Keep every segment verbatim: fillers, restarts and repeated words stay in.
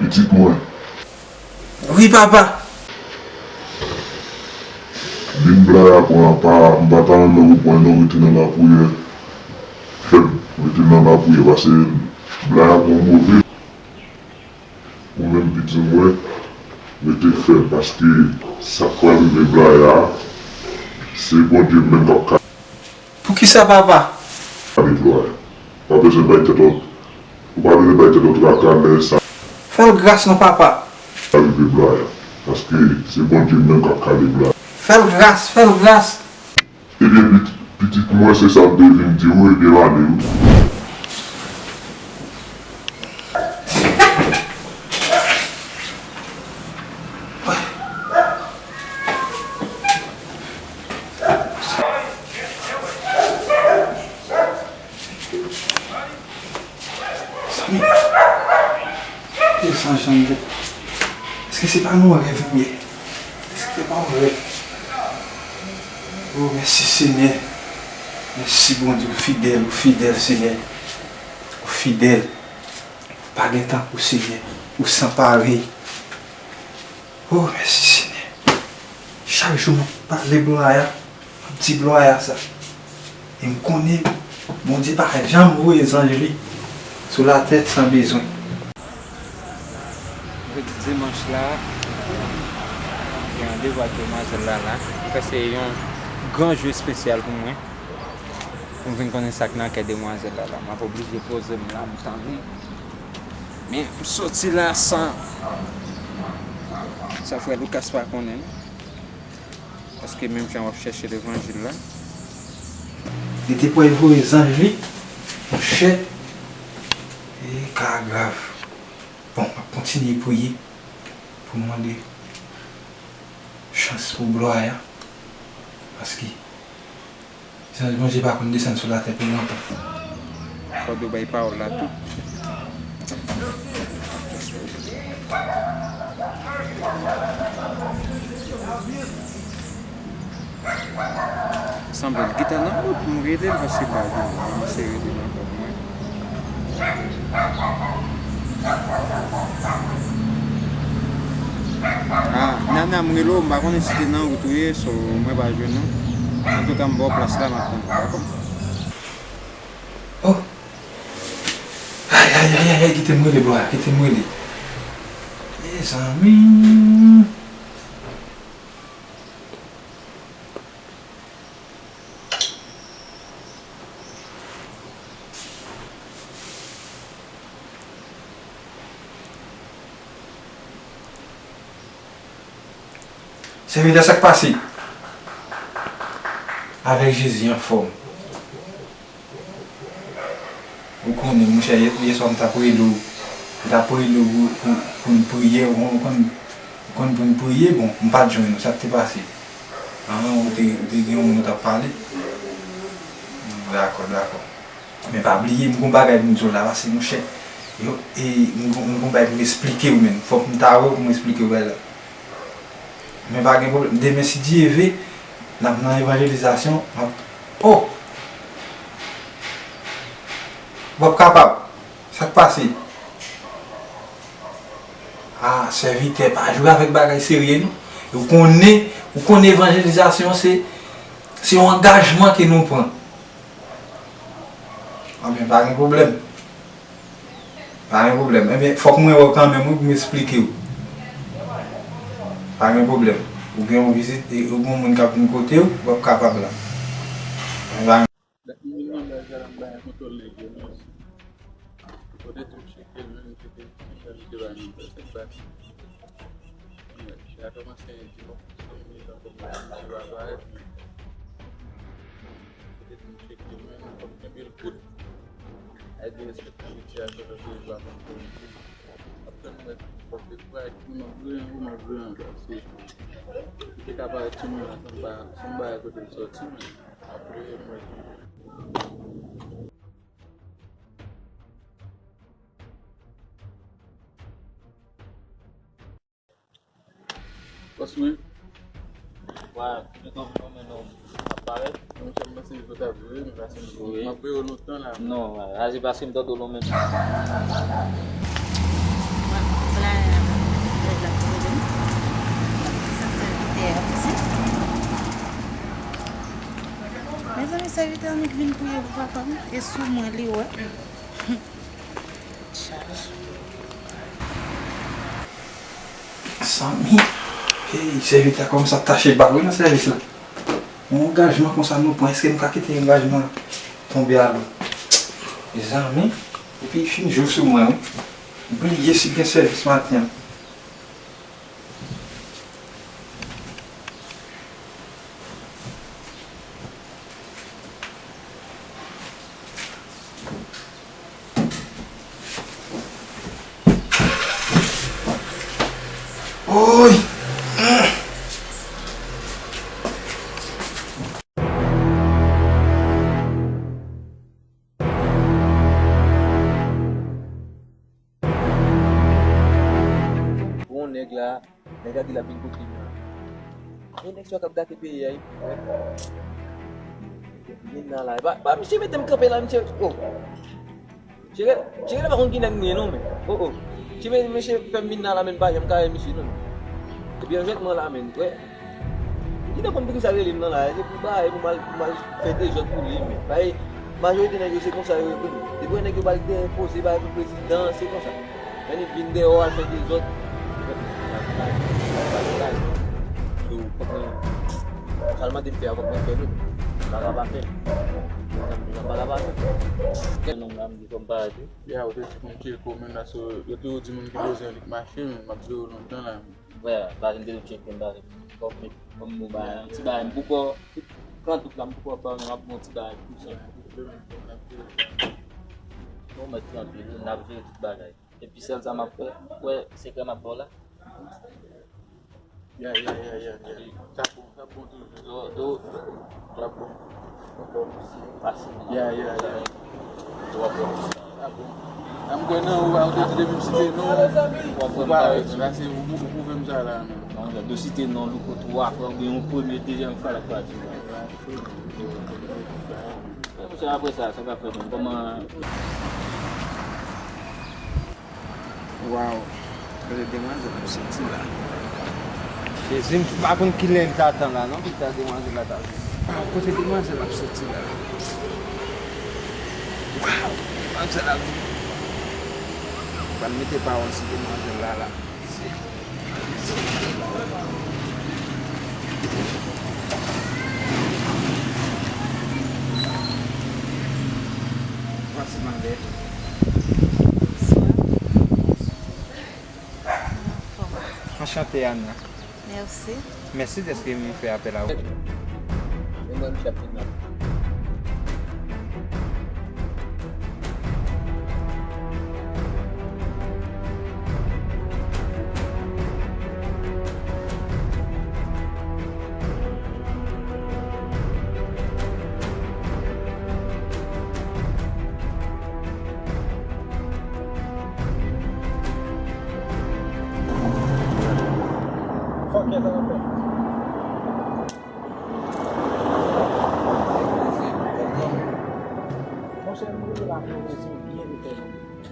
Pitit mwen. Wi, papa. Vin blag la pran apa, m pa ta renmen ou pran non, rete nan lapriyè. Fè m rete nan lapriyè, paske blag la pran move. Ou menm pitit mwen, rete fèm, paske sa k pral rive blag la, se Bondye menm k ap ka. Poukisa, papa? Kale blag la. Pa bezwen bay tèt ou, ou pa bezwen bay tèt ou traka lè sa. Fè l gras non, papa. Ka rive blag la, paske se Bondye menm k ap kale blag la. Fè l gras, fè l gras. Ebyen, pit-, pitit mwen, se sa m te vin di w, ebyen, m ale wi. Zanmi, e zanj lan m te, èske se pa nan yon rèv m ye? Èske se pa yon rèv? O, mèsi, Senyè. Mèsi, Bondye, ou fidèl, ou fidèl, Senyè. Ou fidèl. Pa gen tankou, Senyè. Ou san parèy. O, mèsi, Senyè. Chak jou m ap pale glwa a, m ap di glwa a sa. E m konnen Bondye pa janm voye zanj li sou latè san bezwen. Jodi dimanch la, gen randevou ak demwazèl la la. Sa se yon gran jou espesyal pou mwen. Pou m vin konnen sa k nan kè demwazèl la la. M ap oblije poze m la, m tande. Men, m soti la san, san frè Lucas pa konnen, non. Paske menm jan w ap chèche levanjil la. Li te pral voye zanj li, monchè, e ka grav. Bon, m ap kontinye priye pou m mande chans pou glwa a, paske zanj Bondye pa konn desann sou latè pou lontan. Fò w bay pawòl la tou. Sanble l gentan nan wout pou m rele l, paske m pa jwenn li. M eseye rele l ankò pou mwen. Ah, Nana, m rele w, m pa konnen si te nan wout ou ye, so mwen pa jwenn ou. Antouka, m ba w plas la, m ap tann ou, dakò? Oh! Ay, ay, ay, ay, ay, kite m rele bò a, kite m rele. Mezanmi. Sèvitè, sa k pase? Avèk Jezi anfòm. Ou konnen, monchè, yè, yèswa m t ap rele w, m t ap rele w pou, pou, pou n priye, ou konn, ou konn, ou konn pou n priye, bon, m pa t jwenn ou, sa k te pase? An, ou te, ou te gen yon moun ou t ap pale? Dakò, dakò. Men pa bliye, m gon bagay pou m di w la, paske monchè, yo, e, m gon, m gon bagay pou m esplike w, men fòk m ta wè w pou m esplike w bagay la. Men pa gen pwoblèm. Demen, si Dye vle, n ap nan evanjelizasyon. N ap, oh! W ap kapab. Sa k pase? Ah, sèvitè, pa jwe avèk bagay serye, non. Ou konnen, ou konnen evanjelizasyon, se, se yon angajman ke nou pran. Anben, pa gen pwoblèm. Pa gen pwoblèm. Ebyen, fòk mwen wè w kanmenm, wi, pou m esplike w. Pa gen pwoblèm. Ou gen yon vizit, e ou gen yon moun k ap vin kote w, w ap kapab la. Men pa gen Dat m vin nan baz la, m bay kontwòl nèg yo, men kote tou m tcheke l, men m tcheke l, m tcheke l, li te bay nou pèsonn bat. Chita kòmanse di m ap fonksyone, tankou m wè misye pa parèt, men kote tou m tcheke l, men fòk kenbe l kout. Ay de respè pou misye a, kote pou l va konn pou l di. Ap tann mwen, fòk li pral, m ap voye anwo, m ap voye anba, se, li te ka parèt sou mwen la, san m pa, san m pa wè kote l sòti, men. Bòs mwen. Wa, m te konn fè yon men non, ap parèt. Mwen, m panse li potap vre, men pase m, wi, m ap veye w lontan la. Non, wa, a se paske m tande w lonmen. Wa, bla, Sèvitè annik vin priye pou papa m, e sou mwen li wè. Chaj. Zanmi, hey, sèvitè kòmanse ap tache bal wi nan sèvis la. Yon angajman konsa nou pran, èske m ka kite angajman tonbe a dlo? Mezanmi, epi fin jou sou mwen wi. Bliye si gen sèvis maten an. Oy! Bon, nèg la, nèg la di l ap vin kote m nan. E nèg sa k ap gate peyi a, wi. Vin nan la. Ba, ba, misye mete m kanpe la, misye. Oh. Misye, misye genlè pa konn ki nèg m ye, non, men. Oh, oh. Misye, misye fè m vin nan la, men m pa janm ka wè misye, non. Epi anjètman la, men, wè. Li te konn poukisa rele m nan la, se pou bagay, pou m al, pou m al fè dezòd pou li, men. Bagay, majorite nèg yo, se konsa yo ye konn. Depi wè nèg yo pral gen poze bagay pou prezidan, se konsa. Men li vin deyò al fè dezòd. So, fòk mwen, sa l mande m fè a, fòk mwen fè l wi. M pa ka pa fè l. M pa ka pa fè l. Gen nonm la, m di kòm pa di. Ya, ou te di pou m tcheke w, men la, so, yo toujou di moun ki bezwen li k mache, men m ap jere w lontan la. Wè, pa vin de tcheke m, pa vin. Kòm, kòm nou bay, yon ti bagay, m poko, tout, pran tout la, m poko pa, men m ap bon ti bagay, tou sa. Bon, mèt tranpil, n ap jere tout bagay. Epi sèl sa m ap fè, wè, sekrè m ap ba w la. Ya, ya, ya, ya, ya. Sa bon, sa bon toujou. Do, do. Sa bon. Sa bon. Fasil. Ya, ya, ya. Sa bon. Sa bon. Sa m kwè nan ou, ou te di depi m site non. Ou pa wè, la se ou, ou pwouve m sa la, men. Non, lè ou site non Louko twa fwa, oubyen yon premye, dezyèm fwa, l ap pati. Monchè, apre sa, sa k ap fèt menm? Kòman? Waw. Kote demwazèl ap soti la? Jezi, m pa konn kilè li ta tan la, non, pou ta demwazèl la ta vini. Kote demwazèl ap soti la? Waw, demwazèl ap vini. Pral mete pawòl sou demwazèl la, la. Pase mande. Anchante, Anna. Mèsi. Mèsi dèske m fè apèl a ou. E mwen, m chèf kidnap. Fòk gen sa nan fè. Monchè, m rive la, m wè se byen de fè.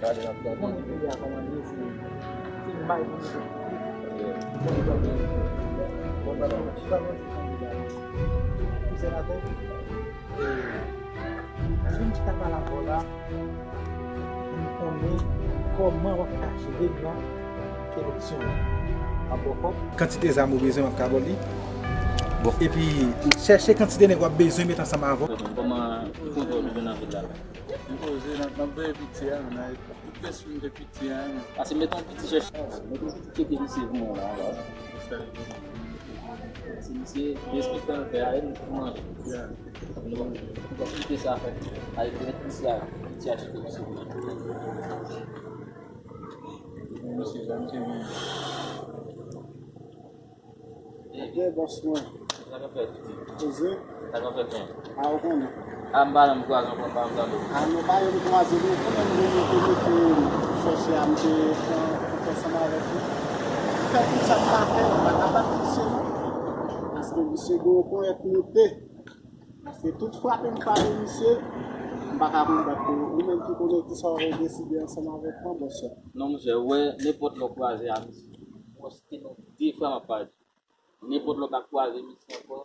Gade, n ap tande. Konnen peyi a kòman l ye, se, se may pou nou tout. Bon, nou pral gen, bon, nou pral gen, nou pral gen ti kandida pou senatè. E, si m chita pale avè w la, pou m konnen kòman w ap ka jere nan eleksyon an. M ap ba w kòb. Kantite zam ou bezwen, m ap ka ba w li. Bon. Epi, chèche kantite nèg w ap bezwen met ansanm avè w. Kòman, ki kontwòl ou jwenn nan vil la? M poze, n ap, n ap veye piti a, men, tout fès moun te piti a, men. Pase met yon piti chèche, met yon piti tcheke misye pou mwen la, la. Se misye, respektan l fè a, e nou pou manje. Nou, nou pa kite sa fè. Al dirèk isi a, isi a chita isi. Misye, sa misye gen. Gen bòs mwen. Sa k ap fèt? Poze. Sa k ap fèt, men? A, ou konnen. A, m pa janm kwaze ankò, m pa janm tande. A, nou pa janm kwaze, nou konnen m te mete chèche a, m te pran kont ansanm avèk li. Li fè tout sa m pa fè, m pa ka bat misye, non. Paske misye gen yon ponyèt moute. Paske tout frape m frape misye, m pa ka konbat li. Ou menm ki konnen kisa w deside ansanm avèk mwen, bòs. Non, monchè, ou wè, nenpòt lè w kwaze a misye. Paske non, de fwa m ap pale. Nenpòt lè w ta kwaze misye ankò,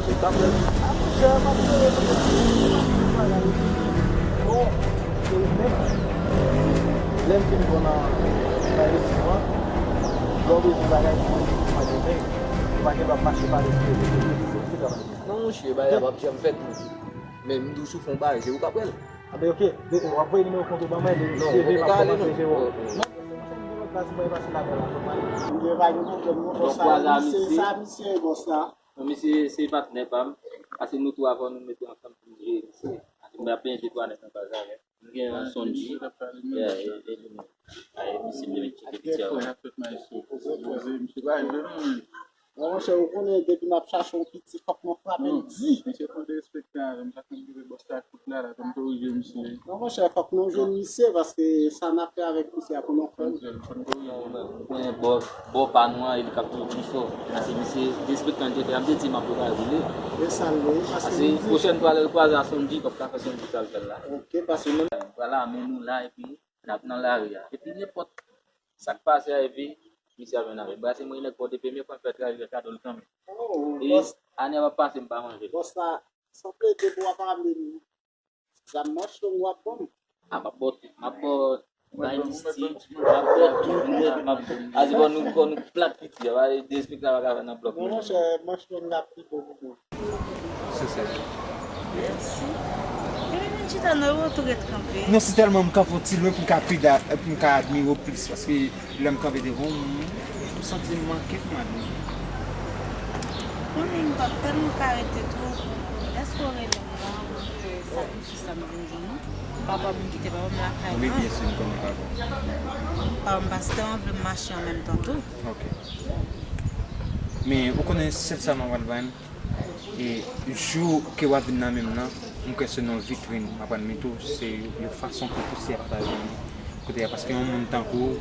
misye t ap fè. A, monchè, m ap jere, monchè, m ap jere bagay. Bon, se ou menm. Lè m fin bon nan, nan leson an, lè w bezwen bagay, ou mande, ou mande, men ou pa gen dwa mache pale sou rezo sosyo, se ou ki travay. Non, monchè, bagay la p ap janm fèt, monchè. Men m di w, si w fè yon bagay, se ou k ap wè l. A ben, oke. W ap voye nimewo kont ou ban mwen, lè m seve, m ap kòmanse jere w. Non, monchè, m gen lòt baz, m pral pase ladan la, fò m ale. M gen pa gen pwoblèm, non, bòs la, se sa, misye, bòs la. Non, misye se patnè pa m. Pase nou twa fò nou mete ansanm pou nou jere misye. Pase m ap benyen de twa nèg nan baz la avè m. M gen yon Sonji. Yeah, e, e li menm. A, e misye m te met tcheke piti a. Misye pa jwe non, men. Bon, monchè, ou konnen depi n ap chache yon piti, fòk nou frape l di. Misye twò derespektan avè m, sa fè m rive bòs la kout la, la, pou m korije misye. Non, monchè, fòk nou jwenn misye, paske sa n ap fè avèk misye a pou nou fè l. Fò n korije. Ou konnen bò, bò pa nou an, e li k ap toujou pi fò. Paske misye derespektan l te fè a, m te di m ap repaye li. E sa l ye, paske pwochèn fwa lè l kwaze a Sonji, kòb ka fè Sonji sa l fè l la. Oke, paske menm. Vwala, men nou la, epi n ap nan lari a. Epi nenpòt sa k pase a, epi misye ap jwenn avè m. Brase mwen nèg bò depi men kwen fè travay fè kado l kanmenm. E ane ap pase m pa manje. Bòs la, sanble de bwa pa menm. Zam manch long w ap ban m. A, m ap bò tout. M ap bò bay mistik. M ap bò tout. M ap, a, se fò nou, fò nou plat piti a. Ba, derespektan pa ka fè nan blòk. Non, monchè, manch long la pi bon pou mwen. Se sa. Mèsi. Ebyen, vin chita non, ou tou ret kanpe. Non, se tèlman m kanpe yon ti lwen pou m ka pida, pou m ka admire w plis, paske lè m kanpe devan w, m, m santi m manke pou m admire w. Konnen m p ap tèlman ka rete tou. Èske w rele m la, ou Sakrifis la m vin jwenn ou. Papa m kite papa m lakay la. Wi, byen si m konnen papa. Papa m pa t vle m mache an menm tan tou. Ok. Men ou konnen sèl sa mwen pral ban. E jou ke w ap vin nan men m nan, m kwè se nan yon vitrin m ap pran li tou, se yon fason pou pousyè pa ta jwenn li kote a, paske yon moun tankou w,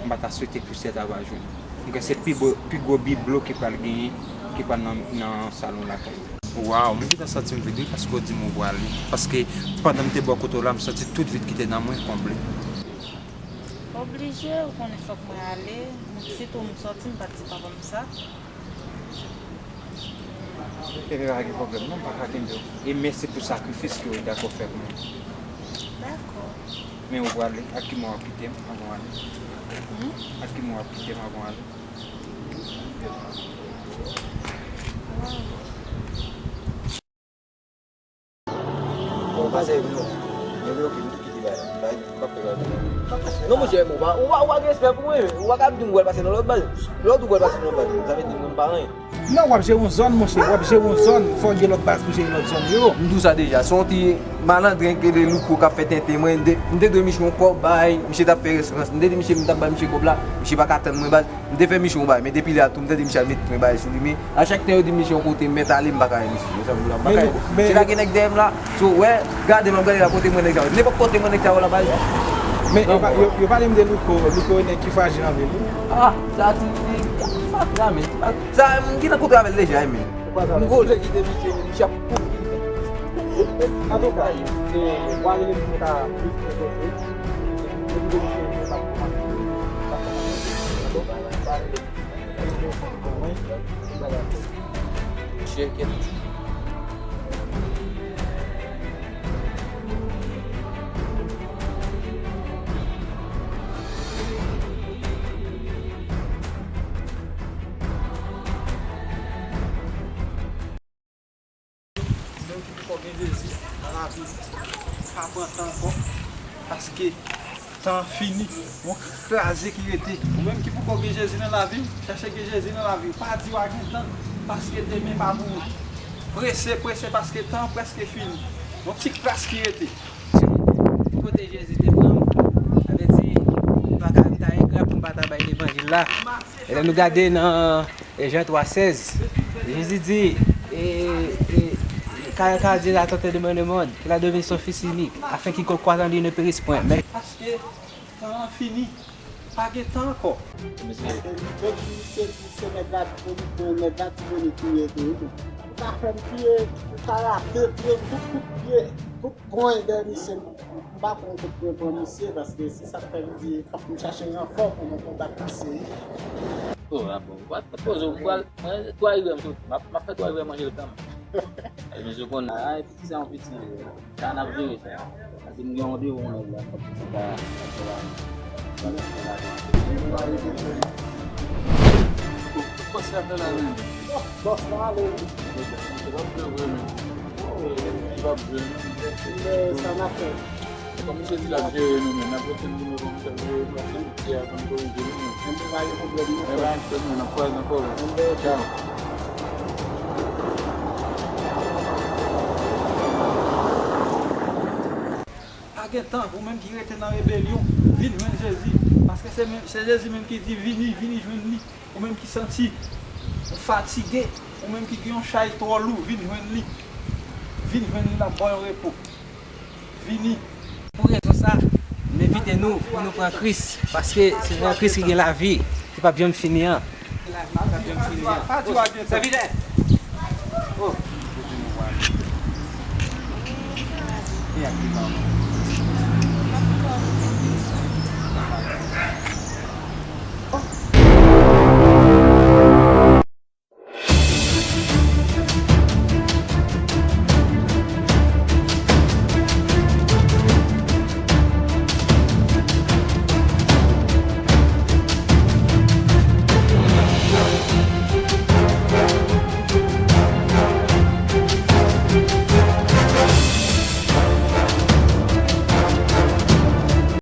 m pa ta swete pousyè ta va jwenn. M kwè se pi bo-, pi gwo biblo ki pral genyen, ki pral nan, nan salon lakay ou. Waw, m gentan santi m vide paske w di m ou prale. Paske pandan m te bò kote w la, m santi tout vid ki te nan mwen konble. Oblije, ou konnen fòk mwen ale. Sitou m sòti, m pa t di papa m sa. Bebe, pa gen pwoblèm non, m pa ka kenbe w. E mèsi pou sakrifis ke w dakò fè pou mwen. Dakò. Men ou prale, ak ki mo w ap kite m avan w ale? Hmm? Ak ki mo w ap kite m avan w ale? Waw. Bon, pase epi non. Epi ok, m tou kite bay. Bay, m p ap fè bay. Non, monchè, bon, ou pa, ou pa, ou pa gen respè pou mwen, ou pa ka di m w al pase nan lòt baz. Lòt ou w al pase nan lòt baz, sa vle di mwen m pa anyen. Non, w ap jere yon zòn, monchè, w ap jere yon zòn, fò w gen lòt baz pou jere lòt zòn yo. M di w sa deja, se yon ti malandren ki rele Louko k ap fè tenten mwen, m te, m te dwe miche yon kòb bay, misye t ap fè rès rans, m te di misye m t ap bay misye kòb la, misye pa ka tann mwen baz. M te fè misye yon bagay, men depi lè a tou, m tande misye al met pwen bagay sou li, men a chak tan yo di misye yon kote, m mèt ale, m pa ka wè misye. Ou sa m di w la, m pa ka wè misye. Se la gen nèg dèyè m la, so, wè, gade m ap gade la kote mwen nèg sa yo. Nenpòt kote mwen nèg sa yo la, baz. Men yo pa, yo, yo pale m de Louko, Louko e nèg ki frajil anpil wi. Ah, sa ti, ti, ti, sa, men, sa, m gentan kontre avè l deja, men. M gwo lè kite misye, men misye ap kouri. Antouka, e, w a rele m pou ta plis pwopoze. Depi de misye, misye pa kòmanse. Pa kòmanse. Antouka, w a rele m. Misye enkyèt. Ou menm ki poko gen Jezi nan lavi w, pa pran tan ankò, paske tan an fini. Yon ti kraze ki rete. Ou menm ki poko gen Jezi nan lavi w, chèche gen Jezi nan lavi w. Pa di w a gen tan, paske demen pa pou ou. Prese, prese, paske tan an prèske fini. Yon ti kras ki rete. Kote Jezi te pran m, sa vle di, m pa ka, m ta engra pou m pa ta bay levanjil la. E lè nou gade nan E Jan twa sèz, Jezi di, e, e, car, car Dieu a tant aimé le monde, qu'il a donné son Fils unique, afin quiconque croit en lui ne périsse point, mais... Paske tan an fini, pa gen tan ankò. Paske jodi se, se nèg Latibonit, men nèg Latibonit ki ye tou wi. Ou ka fè m pye, ou ka rate pye m, tout kout pye, tout pwen dèyè misye. M pa pran kout pwen pran misye, paske se sa k fè m di fòk m chache ranfò pou mwen konbat misye. Oh, a bon. Ou pa t poze w pral, mwen, twa rivyè m sot. M ap, m ap fè twa rivyè manje l kanmenm. E misye konn, a, e piti sa yon piti. Sa n ap jere sa. Paske m gen yon dewo yon nèg la, fòk piti sa, sa, sa. Tout fòs la fè la menm. Bòs la ale wi. Li p ap jwe vre menm. Li p ap jwe menm. Men sa n ap fè. Kòm misye di l ap jere nou menm, n ap rete nou menm kòm misye ap jere nou, se misye a konn korije nou menm. Men pa gen pwoblèm non. Men pa gen pwoblèm non, n ap kwaze ankò. Tchaw. Pa gen tan, ou menm ki rete nan rebelyon, vin jwenn Jezi. Paske se menm, se Jezi menm ki di, "Vini, vini jwenn li." Ou menm ki santi ou fatige, ou menm ki gen yon chay twò lou, vin jwenn li. Vin jwenn li, l ap ba w yon repo. Vini. Pou rezon sa, m envite nou pou nou pran Kris, paske se nan Kris ki gen lavi ki p ap janm fini an. Ki p ap janm fini an. Pa di w a gen tan.